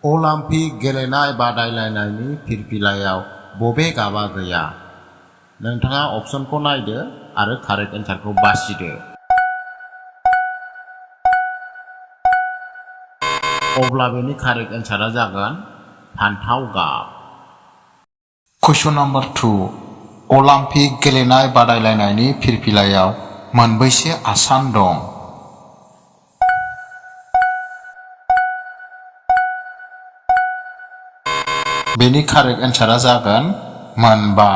Olympic गेलेनाय बादायलायनायनि फिरफिलायाव बबे गाबा गैया? नोंथाङा अपसनखौ नायदो आरो कारेक्ट एन्सारखौ बासिदो। अब्ला बेनि कारेक्ट एन्सारा जागोन फान्थाव गाब। कुइसन नम्बर 2 अलिम्पिक गेलेनाय बादायलायनायनि फिरफिलायाव मोनबेसे आसान दं? बेनि कारेक्ट एन्सारा जागोन मोनबा।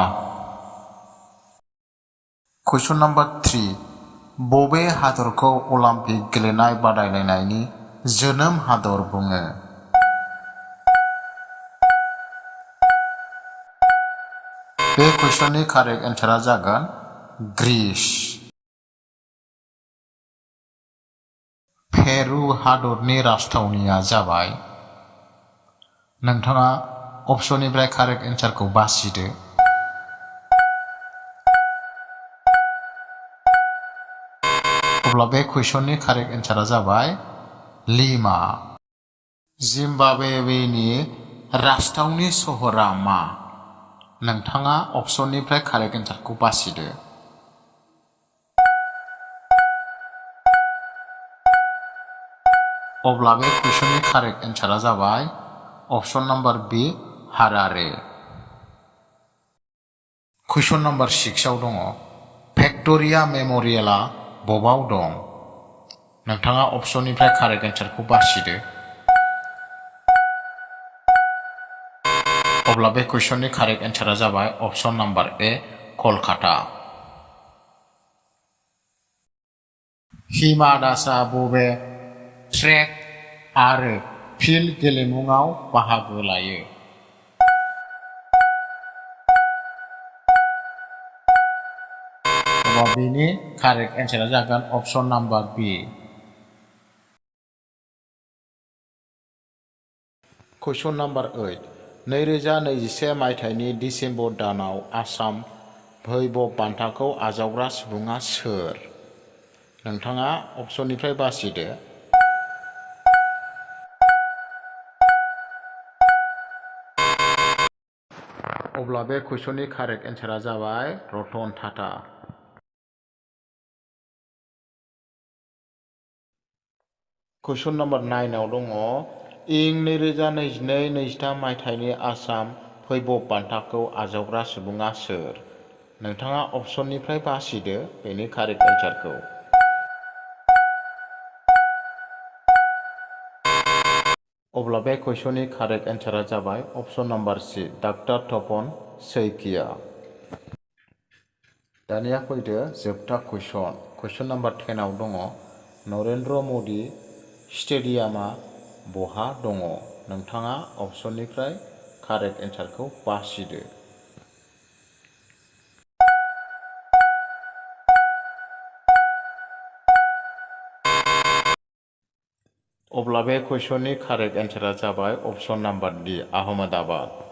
कुइसन नम्बर 3 बबे हादरखौ अलिम्पिक गेलेनाय बादायलायनायनि जोनोम हादर बुङो? बे कुइसननि कारेक्ट एन्सारा जागोन ग्रीस। पेरु हादरनि राजथावनिया जाबाय। नोंथाङा अपसननिफ्राय कारेक्ट एन्सारखौ बासिदो। अब्ला बे कुइसननि कारेक्ट एन्सारा जाबाय लिमा। जिम्बाब्वेनि राजथावनि सहरा मा? नोंथाङा अपसननिफ्राय कारेक्ट एन्सारखौ बासिदो। अब्ला बे कुइसननि कारेक्ट एन्सारा जाबाय अपसन नम्बर बी हारारे। कुइसन नम्बर 6 आव दङ भिक्ट'रिया मेम'रियेलआ बबाव दं? नोंथाङा अपसननिफ्राय कारेक्ट एन्सारखौ बासिदो। अब्ला बे कुइसननि कारेक्ट एन्सारा जाबाय अपसन नम्बर ए कलकाता। हिमा दासआ बबे ट्रेक आरो फिल्ड गेलेमुङाव बाहागो लायो? अब्ला बेनि कारेक्ट एन्सारा जागोन अपसन नम्बर बी। कुइसन नम्बर 8 2021 मायथाइनि दिसेम्बर दानाव आसाम भैबब बान्थाखौ आजावग्रा सुबुङा सोर? नोंथाङा अपसननिफ्राय बासिदो। अब्ला बे कुइसननि कारेक्ट एन्सारा जाबाय रतन टाटा। कुइसन नम्बर 9 आव दङ इं 2022-23 मायथाइनि आसाम भैबब बान्थाखौ आजावग्रा सुबुङा सोर? नोंथाङा अपसननिफ्राय बासिदो बेनि कारेक्ट एन्सारखौ। अब्ला बे कुइसननि कारेक्ट एन्सारा जाबाय अपसन नम्बर सी डक्टर तपन सैकिया। दानिया फैदो जोबथा कुइसन नम्बर 10 आव दङ नरेन्द्र मदि स्टेडियामा बहा दङ? नोंथाङा अपसननिफ्राय कारेक्ट एन्सारखौ बासिदो। अब्ला बे कुइसननि कारेक्ट एन्सारा जाबाय अपसन नम्बर डी आहमेदाबाद।